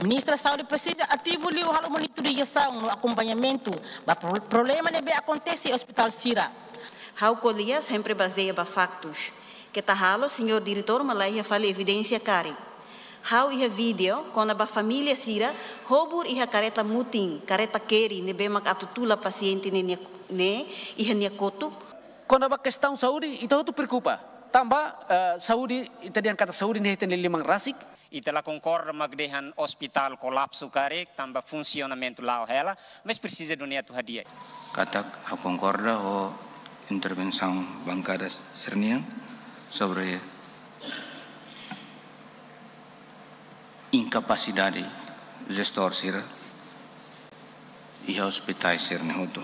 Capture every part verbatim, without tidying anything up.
Ministra Saúde presiza ativu liu halo monitorizasaun no akompañamentu ba pro-, problema ne'ebé akontese iha ospitál sira. Ha'u ko'alia sempre bazeia ba faktus. Keta halo, señór diretór, mak la iha fali evidénsia karik. Ha'u iha vídeo kona-ba família sira hobur iha kareta mutin, kareta keri ne'ebé mak atu tula pasiente ne'e nia, ne'e iha nia kotuk. Kona-ba kestaun saúde, ita hotu preokupa. Tanba, eh, saúde, ita dehan katak saúde ne'e ita-nia liman rasik. Ita la konkorda mak dehan ospitál kolapsu karik, tanba funsionamentu la'o hela, mas presiza duni atu hadi'a. Katak ha'u konkorda ho intervensaun bankada sira-nian sobre inkapasidade jestór sira iha ospitais sira-ne'e hotu.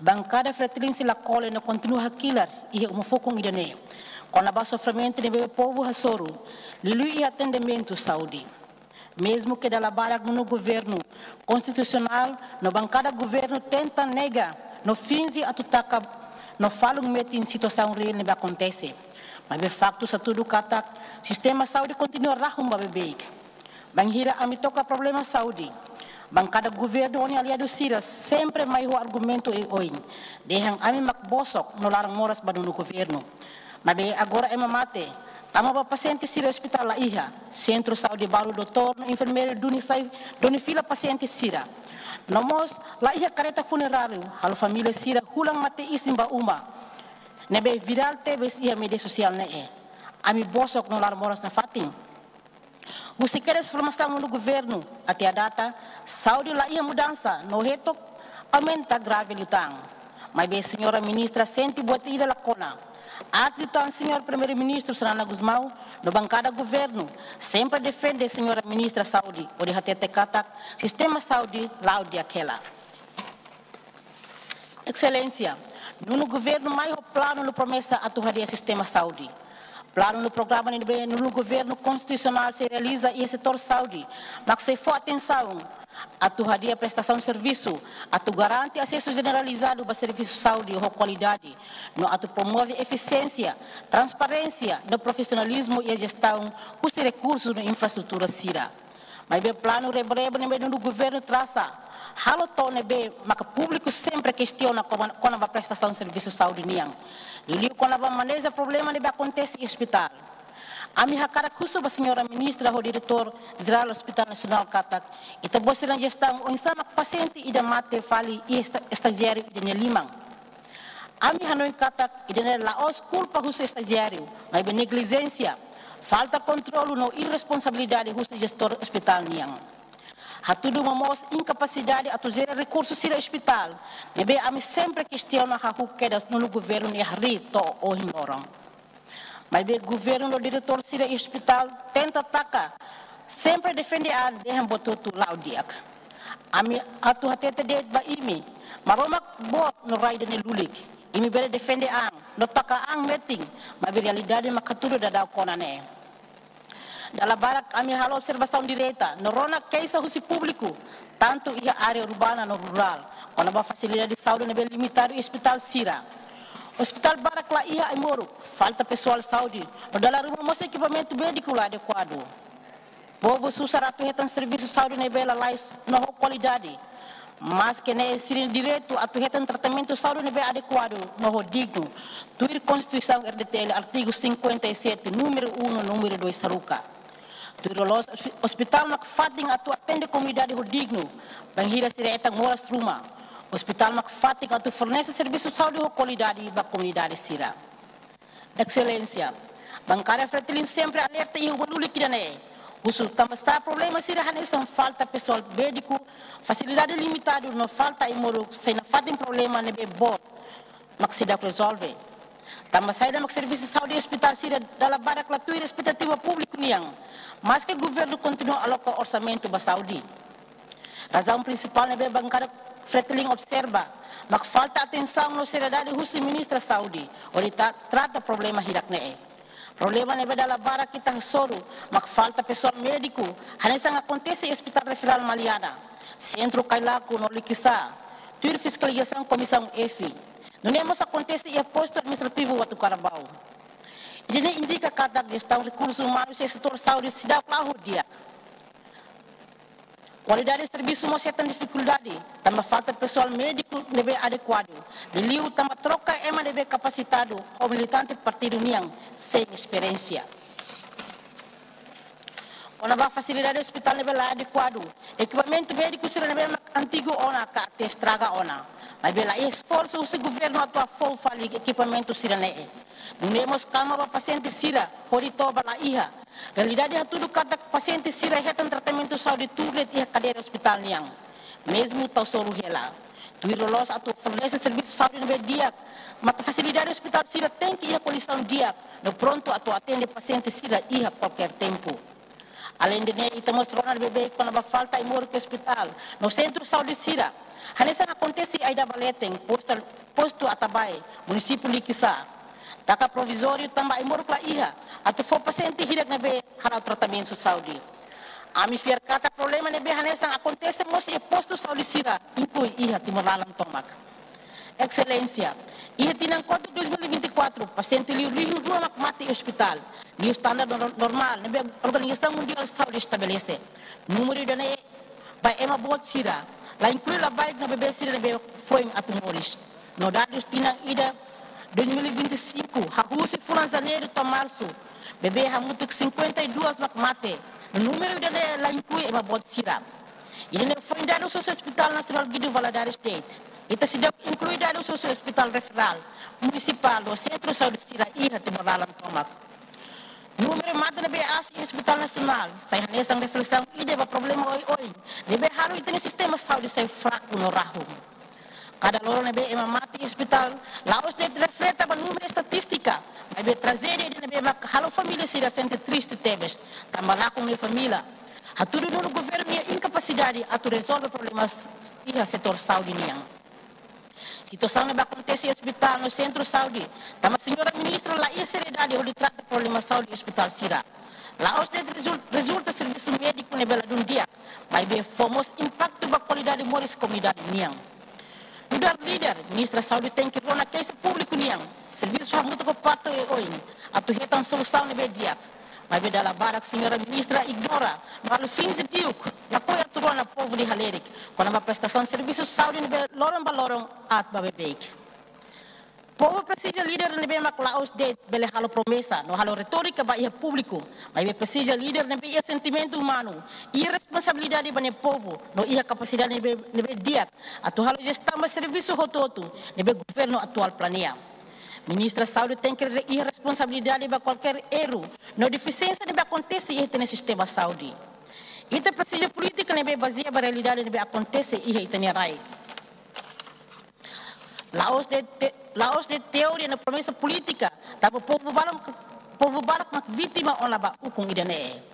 Bankada Fretilin sei la kole no kontinua hakilar iha uma fukun ida-ne'e kona-ba sofrimentu ne'ebé povu hasoru, liuliu iha atendimentu saúde. Mezmu ke dala barak nonu governu konstitusionál no bankada governu tenta nega no finje atu taka no falun metin situasaun reál ne'ebé akontese. Maibé faktus hatudu katak sistema saúde kontinua rahun ba beibeik. Bainhira ami toka problema saúde, bankada governu ho nia aliadu sira sempre mai ho argumentu oioin, dehan ami mak bosok no laran moras ba nonu governu. Maibé agora ema mate, tama ba pasiente sira ospitál la iha, sentru saúde balu doutór no enfermeiru duni sai duni fila pasiente sira. No mós la iha kareta funeráriu, halo família sira hulan mate-isin ba uma. Ne'ebé virál tebes iha média sosiál ne'e. Ami bosok no laran moras nafatin. Husi kedas formasaun nonu governu até à data, saúde la iha mudansa no hetok aumenta grave liután. Maibé señora ministra sente buat ida la kona. Aat liután señór Primeiru-Ministru Xanana Gusmão no bankada governu sempre defende señora ministra saúde hodi hatete katak sistema saúde la'o di'ak hela. Exelénsia, nonu governu mai ho planu no promesa atu hadi'a sistema saúde. Planu no programa ne'ebé nonu governu konstitusionál sei realiza iha setór saúde, mak sei fó atensaun atu hadi'a prestasaun servisu, atu garante asesu jeneralizadu ba servisu saúde ho kualidade, no atu promove efisiénsia, transparénsia no profisionalizmu iha jestaun husi rekursu no infraestrutura sira. Maibé planu reba-reba ne'ebé nonu governu trasa, halo to'o ne'ebé maka públiku sempre kestiona kona, kona-ba prestasaun servisu saúde nian. Liuliu kona-ba maneja problema ne'ebé akontese iha ospitál. Ami hakarak husu ba señora ministra ho diretór jerál Ospitál Nasionál katak, ita-boot sira-nia jestaun oinsá mak pasiente ida mate fali iha esta-, estajiáriu ida-nia liman. Ami hanoin katak ida-ne'e la'ós kulpa husi estajiáriu, maibé neglijénsia, falta kontrolu no irresponsabilidade husi jestór ospitál nian. Hatudu momoos inkapasidade atu jere rekursu sira ospitál, ne'ebé ami sempre kestiona hahú kedas nonu governu nia harii to'o ohin loron. Maibé governu no diretór sira ospitál tenta taka, sempre defende an dehan buat hotu la'o di'ak. Ami atu hatete de'it ba imi, Maromak boot no rai ida-ne'e lulik. Imi bele defende an, no taka an metin, maibé realidade mak hatudu daudaun kona ne'e. Dala barak ami halo observasaun direta, no rona keixa husi públiku, tantu iha área urbana no rurál, kona-ba fasilidade saúde ne'ebé limitadu iha ospitál sira. Ospitál barak la iha ai-moruk, falta pesoál saúde, no dala ruma mós ekipamentu médiku la adekuadu. Povu susar atu hetan servisu saúde ne'ebé lalais no ho kualidade. Maske ne'e sira-nia direitu atu hetan tratamentu saúde ne'ebé adekuadu no ho dignu, tuir Konstituisaun R D T L artigu cinquenta e sete, númeru um no númeru dois haruka. Tuir loloos, ospitál mak fatin atu atende komunidade ho dignu, bainhira sira hetan moras ruma. Ospitál mak fatin atu fornese servisu saúde ho kualidade ba komunidade sira. Exelénsia, bankada Fretilin sempre alerta iha uma lulik ida-ne'e. Husu tanbasá problema sira hanesan falta pesoál médiku, fasilidade limitadu no falta ai-moruk sei nafatin problema ne'ebé boot mak seidauk rezolve. Tanba saida mak servisu saúde ospitál sira dala barak la tuir espetativa públiku nian, maske governu kontinua aloka orsamentu ba saúde. Razaun prinsipál ne'ebé bankada Fretilin observa mak falta atensaun no seriedade husi ministra saúde hodi ta-, trata problema hirak ne'e. Problema ne'ebé dala barak ita hasoru mak falta pesoál médiku, hanesan akontese iha Ospitál Referál Maliana, Sentru Kailaku no Likisá, tuir fiskalizasaun Komisaun F. Nune'e mós akontese iha Postu Administrativu Watukarabau. Ida-ne'e indika katak jestaun rekursu umanu iha setór saúde seidauk la'o di'ak. Kualidade servisu mós hetan difikuldade, tanba falta pesoál médiku ne'ebé adekuadu, liuliu tanba troka ema ne'ebé kapasitadu ho militante partidu nian sein esperiénsia. Kona-ba fasilidade ospitál ne'ebé la adekuadu, ekipamentu médiku sira ne'ebé mak antigu ona ka até estraga ona. Maibé la iha esforsu husi governu atu fó fali ekipamentu sira-ne'e. Nune'e mós kalma ba pasiente sira, hodi toba la iha. Realidade hatudu katak pasiente sira hetan tratamentu saúde tuur de'it iha kadeira ospitál nian, mezmu tau solu hela. Tuir loloos atu fornese servisu saúde ne'ebé di'ak, maka fasilidade ospitál sira tenke iha kondisaun di'ak no prontu atu atende pasiente sira iha kualkér tempu. Aleinde ne'e, ita mós rona ne'ebé kona-ba falta ai-moruk ospitál no sentru saúde sira. Hanesan akontese Aida ba leten, postu, postu Atabae, munisípiu Likisá. Taka provizóriu tanba ai-moruk la iha atu fó pasiente hirak ne'ebé hala'o tratamentu saúde. Ami fiar katak problema ne'ebé hanesan akontese mós iha postu saúde sira, inklui iha Timor laran tomak. Exelénsia, iha tinan kotuk dois mil e vinte e quatro, pasiente liu rihun rua mak mate iha ospitál, liu standar nor-, normál ne'ebé Organizasaun Mundiál Saúde estabelese. Númeru ida-ne'e ba ema boot sira, la inklui labarik no bebé sira ne'ebé foin atu moris. No dadus tinan ida dois mil e vinte e cinco, hahú husi fulan Janeiru to'o Marsu, bebé hamutuk cinquenta e duas mak mate. Númeru ida-ne'e la inklui ema boot sira. Ida-ne'e foin dadus husi Hospital Nasionál Guido Valadares de'it. Ita seidauk inklui dadus husi ospitál referál, munisipál no sentru saúde sira iha Timor laran tomak. Númeru mate ne'ebé aas iha Hospital Nasionál sai hanesan reflesaun ida ba problema oioin ne'ebé halo ita-nia sistema saúde sai fraku no rahun. Kada loron ne'ebé ema mate iha ospitál, la'ós de'it refleta ba númeru estatístika, maibé trajédia ida ne'ebé mak halo família sira sente triste tebes, tanba lakon nia família. Hatudu nu'udar governu nia inkapasidade atu rezolve problemas iha setór saúde nian. Situasaun ne'ebé akontese iha ospitál no sentru saúde, tanba señora ministra la iha seriedade hodi trata problema saúde ospitál sira. La'ós de'it rezul-, rezulta servisu médiku ne'ebé ladún di'ak, maibé fó mós impaktu ba kualidade moris komunidade nian. Nu'udar líder, ministra saúde tenke rona keixa públiku nian, servisu hamutuk ho parte oioin, atu hetan solusaun ne'ebé di'ak. Maibé dala barak señora ministra ignora, no halo finje diuk, lakohi atu rona povu nia halerik kona-ba prestasaun servisu saúde ne'ebé loron ba loron aat ba beibeik. Povu presiza líder ne'ebé mak la'ós de'it bele halo promesa no halo retórika ba iha públiku, maibé presiza líder ne'ebé iha sentimentu umanu, iha responsabilidade ba nia povu, no iha kapasidade ne'ebé, ne'ebé di'ak atu halo jestaun ba servisu hotu-hotu ne'ebé governu atuál planeia. Ministra saúde tenke re-, iha responsabilidade ba kualkér erru no defisiénsia ne'ebé akontese iha ita-nia sistema saúde. Ita presiza polítika ne'ebé bazeia ba realidade ne'ebé akontese iha ita-nia rai. La'ós de'it te-, la'ós de'it teoria no promesa polítika, tanba povu barak, povu barak mak vítima ona ba ukun ida-ne'e.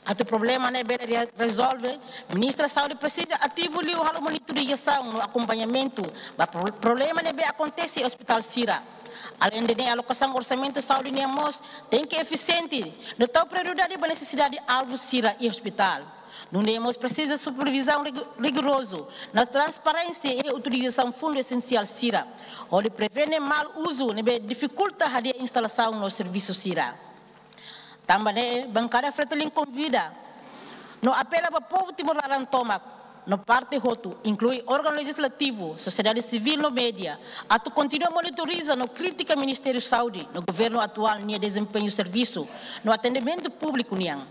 Atu problema ne'e bele re-, rezolve, ministra saúde presiza ativu liu halo monitorizasaun no akompañamentu ba pro-, problema ne'ebé akontese iha ospitál sira. Aleinde ne'e, alokasaun orsamentu saúde nian mós tenke efisiente no tau prioridade ba nesesidade alvu sira iha ospitál. Nune'e mós presiza supervizaun rigu-, rigorozu no transparénsia iha utilizasaun fundu esensiál sira, hodi prevene mal uzu ne'ebé difikulta hadi'a instalasaun no servisu sira. Tanba ne'e, Bankada Fretilin konvida no apela ba povu Timor laran tomak no parte hotu, inklui órgaun lejizlativu, sosiedade sivíl no média, atu kontinua monitoriza no kritika Ministériu Saúde no governu atuál nia dezempeñu servisu no atendimentu públiku nian.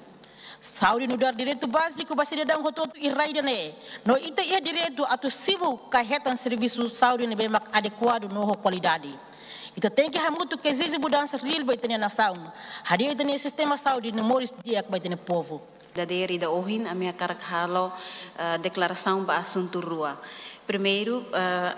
Saúde nu'udar direitu báziku ba sidadaun hotu-hotu iha rai ida-ne'e, no ita iha direitu atu simu ka hetan servisu saúde ne'ebé mak adekuadu no ho kualidade. Ita tenke hamutuk ezije mudansa reál ba ita-nia nasaun, hadi'a ita-nia sistema saúde no moris di'ak ba ita-nia povu. Dadeer ida ohin, ami hakarak halo, eh, deklarasaun ba asuntu rua. Primeiru, eh,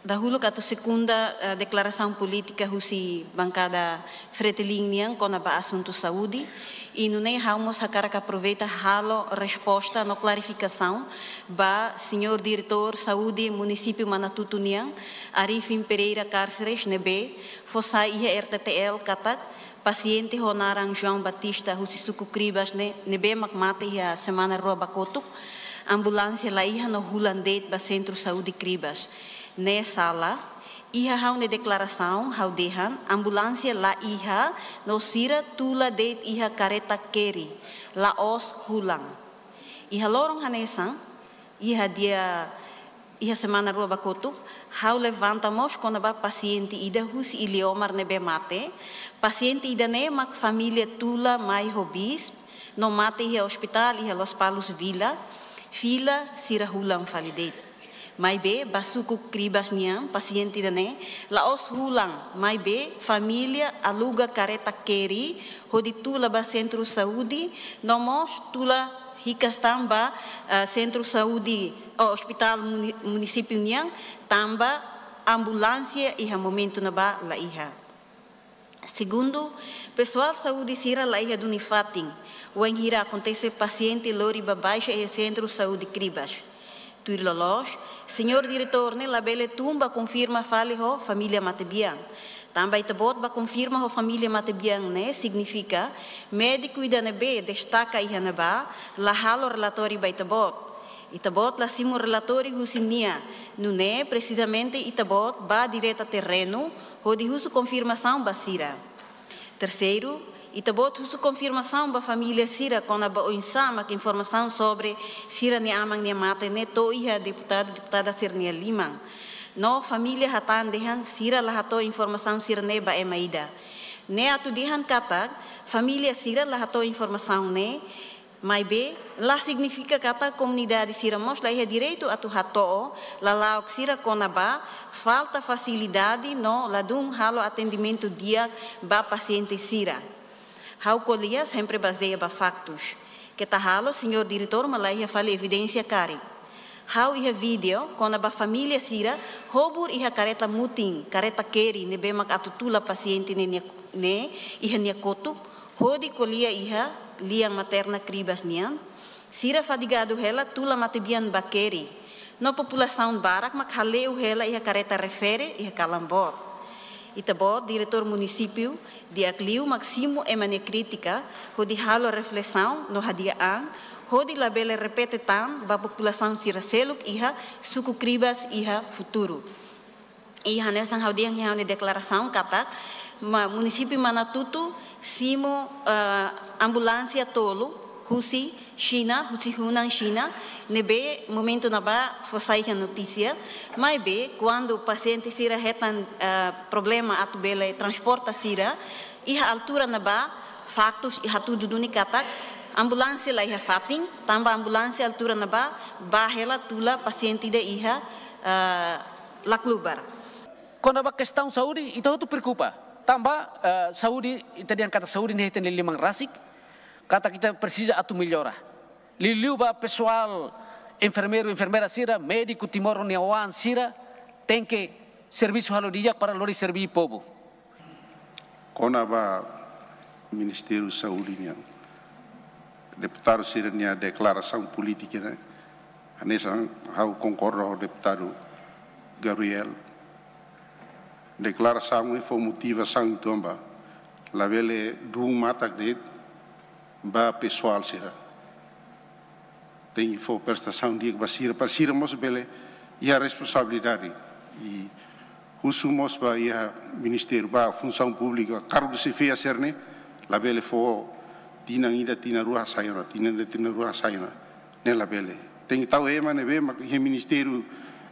dahuluk atu sekunda, eh, deklarasaun polítika husi Bankada Fretilin nian kona-ba asuntu saúde. I nune'e ha'u mós hakarak aproveita halo resposta no klarifikasaun ba señór Diretór Saúde Munisípiu Manatuto nian, Arifin Pereira Cárceres, ne'ebé fó sai iha R T T L katak pasiente ho naran João Batista husi suku Cribas ne'e, ne'ebé mak mate iha semana rua ba kotuk, ambulánsia la iha no hulan de'it ba Sentru Saúde Cribas. Ne'e sala, iha ha'u-nia deklarasaun ha'u dehan ambulánsia la iha no sira tula de'it iha kareta keri, la'ós hulan. Iha loron hanesan, iha dia, iha semana rua ba kotuk, ha'u levanta mós kona-ba pasiente ida husi Iliomar ne'ebé mate. Pasiente ida-ne'e mak família tula mai ho bis, no mate iha ospitál iha Lospalos Vila, fila sira hulan fali de'it. Maibé, ba suku Cribas nian, pasiente ida-ne'e, la'ós hulan, maibé, família aluga kareta keri, hodi tula ba sentru saúde, no mós tula hikas tan ba, eh, sentru saúde, ou ospitál muni-, munisípiu nian, tanba ambulánsia iha momentu ne'ebá la iha. Segundu, pesoál saúde sira la iha duni fatin, wainhira akontese pasiente lori ba baixa iha sentru saúde Cribas. Tuir loloos, señór diretór ne'e labele tun ba konfirma fali ho família matebian. Tanba ita-boot ba konfirma ho família matebian ne'e signifika médiku ida ne'ebé destaka iha ne'ebá la halo relatóriu ba ita-boot. Ita-boot la simu relatóriu husi nia, nune'e presizamente ita-boot ba direta terrenu, hodi husu konfirmasaun ba sira. Terseiru, ita-boot husu konfirmasaun ba família sira kona-ba oinsá mak informasaun sobre sira-nia aman nia mate ne'e to'o iha deputadu, deputada sira-nia liman. No família hatán dehan sira la hato'o informasaun sira-ne'e ba ema ida. Ne'e atu dehan katak, família sira la hato'o informasaun ne'e, maibé, la signifika katak komunidade sira mós la iha direitu atu hato'o lala'ok sira kona-ba falta fasilidade no ladún halo atendimentu di'ak ba pasiente sira. Ha'u ko'alia sempre bazeia ba faktus. Keta halo, señór diretór, mak la iha fali evidénsia karik. Ha'u iha vídeo kona-ba família sira hobur iha kareta mutin, kareta keri, ne'ebé mak atu tula pasiente ne'e nia, ne'e iha nia kotuk, hodi ko'alia iha lian materna Cribas nian. Sira fadigadu hela tula matebian ba keri. No populasaun barak mak hale'u hela iha kareta refere iha kalan boot. Ita-boot, diretór munisípiu, di'ak liu mak simu ema nia krítika, hodi halo reflesaun no hadi'a an, hodi labele repete tan ba populasaun sira seluk iha suku Cribas iha futuru. I hanesan ha'u dehan iha ha'u-nia deklarasaun katak, ma-, munisípiu Manatuto simu, eh, ambulánsia tolu husi Xina, husi Hunan Xina, ne'ebé momentu ne'ebá fó sai iha notísia, maibé kuandu pasiente sira hetan, eh, problema atu bele transporta sira, iha altura ne'ebá faktus iha hatudu duni katak, ambulánsia la iha fatin, tanba ambulánsia altura ne'ebá ba hela tula pasiente ida iha, eh, Laclubar. Kona-ba kestaun saúde, ita hotu preokupa. Tanba, eh, saúde, ita dehan katak saúde ne'e ita-nia liman rasik, katak ita presiza atu mellora. Liuliu ba pesoál enfermeiru, enfermeira sira, médiku Timor nia oan sira, tenke servisu halo di'ak para lori serví povu. Kona-ba Ministériu Saúde nian, deputadu sira-nia deklarasaun polítika ne'e, hanesan ha'u konkorda ho deputadu Gabriel. Deklarasaun ne'e fó motivasaun uitoan ba labele duun matak de'it ba pesoál sira. Tenke fó prestasaun di'ak ba sira, para sira mós bele iha responsabilidade. I husu mós ba iha ministériu, ba funsaun públika, kargu xefia sira-ne'e, labele fó tinan ida, tinan rua hasai ona, tinan ida, tinan rua hasai ona. Ne'e labele. Tenke tau ema ne'ebé mak iha ministériu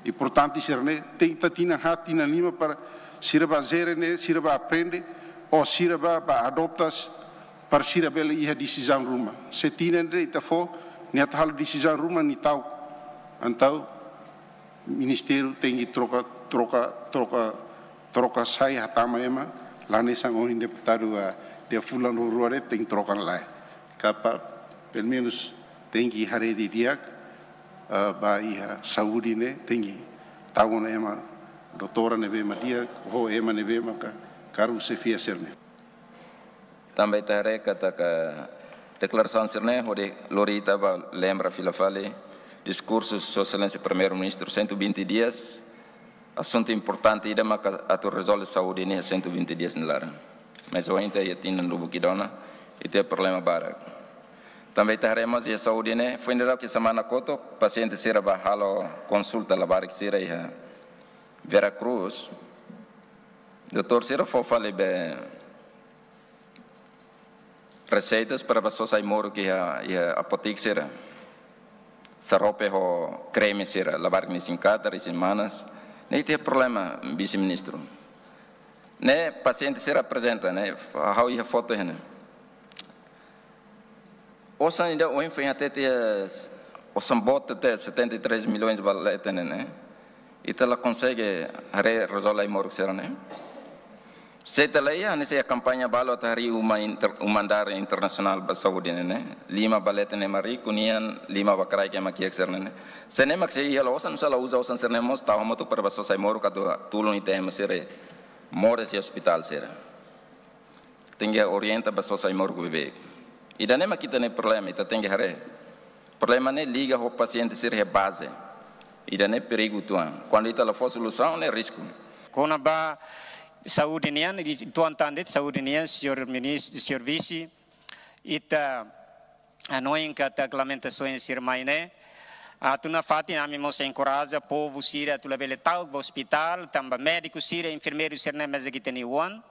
importante sira-ne'e, tenke tau tinan haat, tinan lima para sira ba jere ne'e, sira ba aprende, ou sira ba, ba adopta, para sira bele iha desizaun ruma. Se tinan ida ita fó, nia atu halo desizaun ruma nia ta'uk. Entaun, ministériu tenke troka, troka, troka, troka sai hatama ema, la hanesan ohin deputadu, ah, dehan fulan rua-rua de'it tenke troka ona lae. Ka pa, pelumenus tenke haree didi'ak, ah, ba iha saúde ne'e, tenke tau ona ema, doutora ne'ebé mak di'ak, ho ema ne'ebé maka kargu xefia sira-ne'e. Tanba ita haree katak deklarasaun sira-ne'e hodi lori ita ba lembra fila fali diskursu Sua Exelénsia Primeiru-Ministru cento e vinte dias, asuntu importante ida maka atu rezolve saúde nian cento e vinte dias nia laran. Mas ohin ita iha tinan lubuk ida ona, ita iha problema barak. Tanba ita haree mós iha saúde ne'e, foin daudauk iha semana kotuk, pasiente sira ba halo konsulta labarik sira iha Vera Cruz, doutór sira fó fali be reseitas para ba sosa ai-moruk iha, iha apotek sira. Xarope ho kreme sira, labarik na'in-katar, isin-manas. Ne'e ita iha problema, Vise-Ministru. Ne'e pasiente sira aprezenta, ne'e, ha'u iha foto iha ne'e. Osan ida ohin foin hatete, eh, osan boot tebes, setenta e três milhões ba leten ne'e, ne'e. Ita la konsege haree rezolve ai-moruk sira-ne'e. Se ita la iha, hanesan iha kampaña balu atu harii uma inter-, uma andar internasionál ba saúde ne'e, ne'e. Lima ba leten ema riku nian, lima ba kraik ema kiak sira-ne'e, ne'e. Se ne'e mak sei iha, la osan, se la uza osan sira-ne'e mós, tau hamutuk para ba sosa ai-moruk atu tulun ita ema sira moris iha ospitál sira. Tenke orienta ba sosa ai-moruk beibeik. Ida-ne'e mak ita-nia problema, ita tenke haree. Problema ne'e liga ho pasiente sira iha baze. Ida-ne'e perigu uitoan. Kuandu ita la fó solusaun, ne'e risku. Kona-ba saúde nian, i tuan tandet saúde nian, señór Ministru, señór Vise, ita hanoin katak lamentasaun sira mai ne'e. Atu nafatin ami mós enkoraja povu sira atu labele ta'uk ba ospitál, tanba médiku sira, enfermeiru sira-ne'e mezmu ita-nia oan.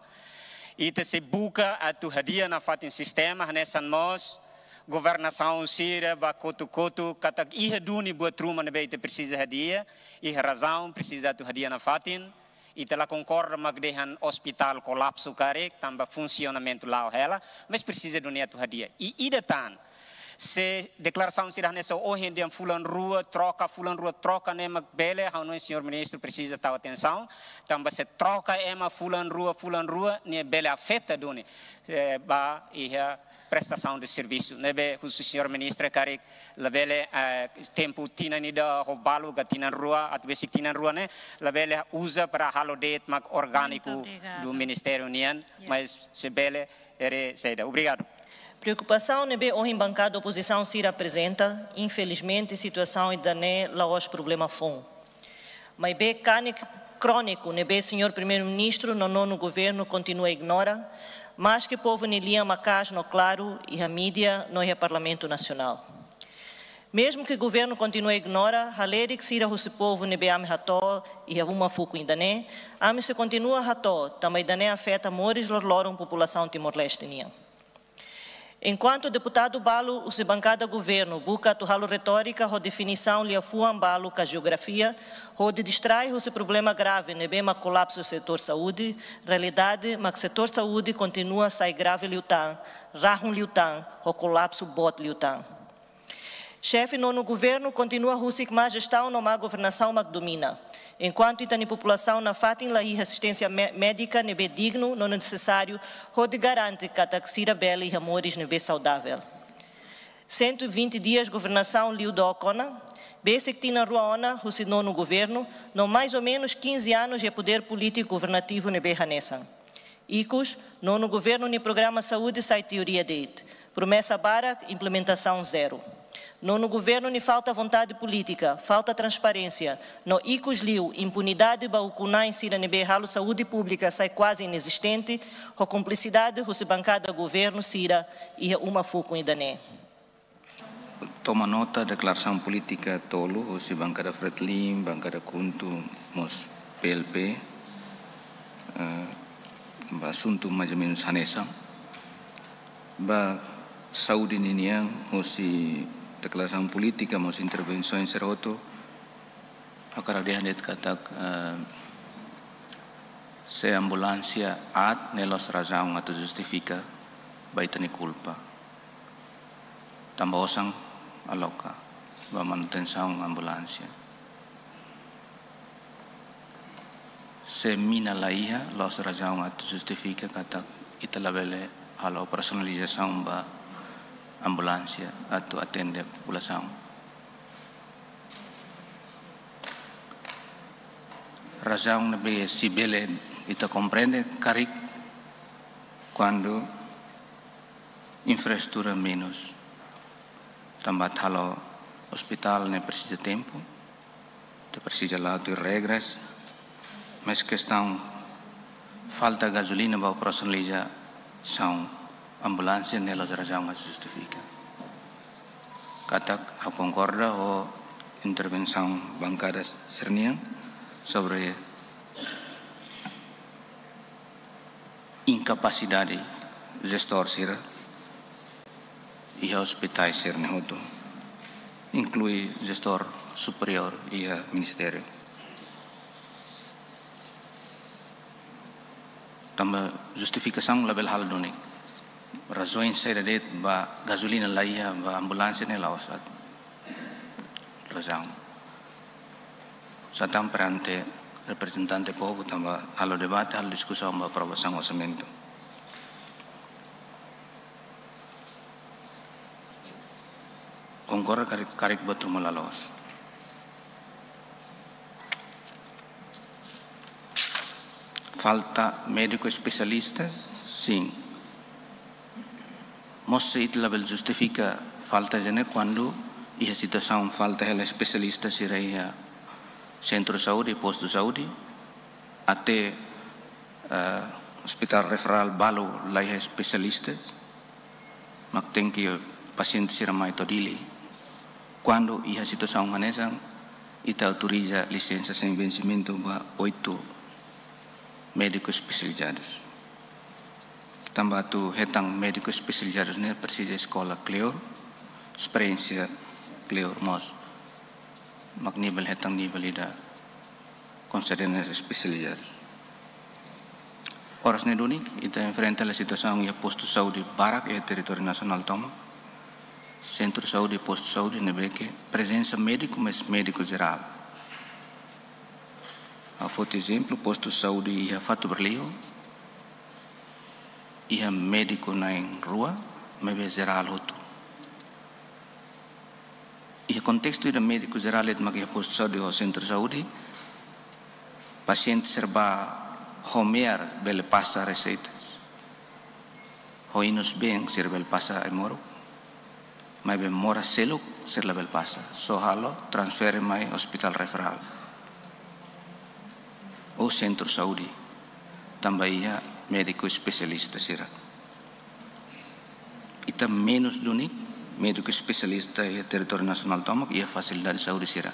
Ita sei buka atu hadi'a nafatin sistema, hanesan mós governasaun sira ba kotuk-kotuk, katak iha duni buat ruma ne'ebé ita presiza hadi'a, iha razaun presiza atu hadi'a nafatin. Ita la konkorda mak dehan ospitál kolapsu karik, tanba funsionamentu la'o hela, mas presiza duni atu hadi'a. I ida tan, se deklarasaun sira hanesan ohin dehan fulan rua troka, fulan rua troka ne'e mak bele, ha'u hanoin señór Ministru presiza tau atensaun, tanba se troka ema fulan rua, fulan rua, ne'e bele afeta duni, eh, ba iha prestasaun de servisu. Ne'ebé husu señór Ministru karik labele, eh, tempu tinan ida ho balu ka tinan rua, atu besik tinan rua ne'e, labele uza para halo de'it mak orgániku. Muito obrigada. Do Ministériu nian, ya, mas se bele, haree saida. Obrigadu. Preokupasaun ne'ebé ohin bankada opozisaun sira aprezenta, infelizmente, situasaun ida-ne'e la'ós problema foun. Maibé kanek króniku ne'ebé señór Primeiru-Ministru no nonu governu kontinua ignora, maske povu nia lian maka'as no klaru iha mídia no iha Parlamentu Nasionál. Mezmu ke governu kontinua ignora halerik sira husi povu ne'ebé ami hato'o iha uma fukun ida-ne'e, ami sei kontinua hato'o, tanba ida-ne'e afeta moris loroloron populasaun Timor-Leste nian. Enkuantu deputadu balu husi bankada governu buka atu halo retórika ho definisaun liafuan balu ka jeografia, hodi distrai husi problema grave ne'ebé mak kolapsu setór saúde, realidade mak setór saúde kontinua sai grave liután, rahun liután, ho kolapsu boot liután. Xefe nonu governu kontinua husik má jestaun no má governasaun mak domina. Enkuantu ita-nia populasaun nafatin la iha asisténsia mé-, médika ne'ebé dignu no nesesáriu hodi garante katak sira bele iha moris ne'ebé saudavel. Cento e vinte dias governasaun liu dook ona, besik tinan rua ona husi nonu governu, no mais ou menos quinze anos iha podér polítiku governativu ne'ebé hanesan. Ikus, nonu governu nia programa saúde sai teoria de'it. Promesa barak, implementasaun zero. Nonu governu nia falta vontade polítika, falta transparénsia, no ikus liu, impunidade ba ukun-na'in sira ne'ebé halo saúde públika sai kuaze inezistente, ho kumplisidade husi bankada governu sira iha uma fukun ida-ne'e. Toma nota deklarasaun polítika tolu, husi bankada Fretilin, bankada KHUNTO, mós P L P, eh, ba asuntu mais ou menos hanesan. Ba saúde ninian, husi deklarasaun polítika, mós intervensaun sira hotu, hakarak dehan de'it katak, eh, se ambulánsia aat ne'e la'ós razaun atu justifika ba ita-nia kulpa. Tanba osan aloka ba manutensaun ambulánsia. Se mina la iha, la'ós razaun atu justifika katak ita labele halo operasionalizasaun ba ambulánsia atu atende populasaun. Razaun ne'ebé sei bele ita komprende karik kuandu infraestrutura menus. Tanba atu halo ospitál ne'e presiza tempu, ita presiza la'o tuir regras, mas kestaun falta gazolina ba operasionalizasaun ambulánsia ne'e la'ós razaun atu justifika. Katak ha'u konkorda ho intervensaun bankada sira-nian sobre inkapasidade jestór sira iha ospitál sira-ne'e hotu. inklui jestór superiór iha ministériu. Tanba justifikasaun labele halo duni. Razaun saida de'it ba gazolina la iha ba ambulánsia ne'e la'ós atu razaun. Sá tan perante reprezentante povu tanba halo debate, halo diskusaun ba aprovasaun orsamentu. Konkorda karik, karik buat ruma la loos. Falta médiku espesialista, sin. Mós ita labele justifika falta ida-ne'e kuandu iha situasaun falta hela espesialista sira iha sentru saúde, postu saúde, até, eh, ospitál referál balu la iha espesialista, mak tenke pasiente sira mai to'o Dili. Kuandu iha situasaun hanesan, ita autoriza lisensa sein vensimentu ba oito médiku espesializadus. Tanba atu hetan médiku espesializadus ne'e presiza eskola kleur, esperiénsia kleur mós. Mak nivel hetan nivel ida konsedente espesializadus. Oras ne'e duni, ita enfrenta hela situasaun iha postu saúde barak iha territóriu nasionál tomak. Sentru saúde, postu saúde ne'ebé ke prezensa médiku, mas médiku jerál. Ha'u foti ezemplu, postu saúde iha Fatuberliu, iha médiku na'in rua, maibé jerál hotu. Iha kontestu ida médiku jerál de'it mak iha postu saúde ou sentru saúde, pasiente sira ba ho me'ar bele pasa reseitas. Ho inus been sira bele pasa ai-moruk. Maibé moras seluk sira labele pasa. Só halo transfere mai ospitál referál ou sentru saúde. Tanba iha médiku espesialista sira. Ita menus duni médiku espesialista iha territóriu nasionál tomak iha fasilidade saúde sira.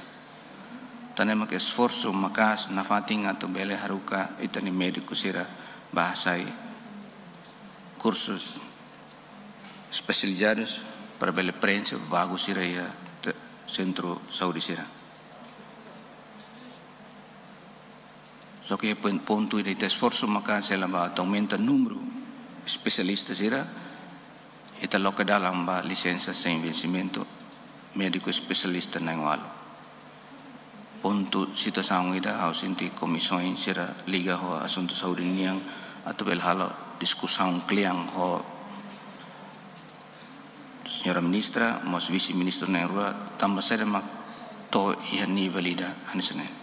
Tan ne'e mak esforsu maka'as nafatin atu bele haruka ita-nia médiku sira ba hasai kursus espesializadus para bele preenxe vagu sira iha te-, sentru saúde sira. Só ke pon-, pontu ida ita esforsu maka'as hela ba atu aumenta númeru espesialista sira, ita loke dalan ba lisensa sein vensimentu médiku espesialista na'in ualu. Pontu situasaun ida ha'u sente komisaun sira liga ho asuntu saúde nian atu bele halo diskusaun kle'an ho señora ministra, mós vise-ministru na'in rua, tanba saida mak to'o iha nivel ida hanesan ne'e.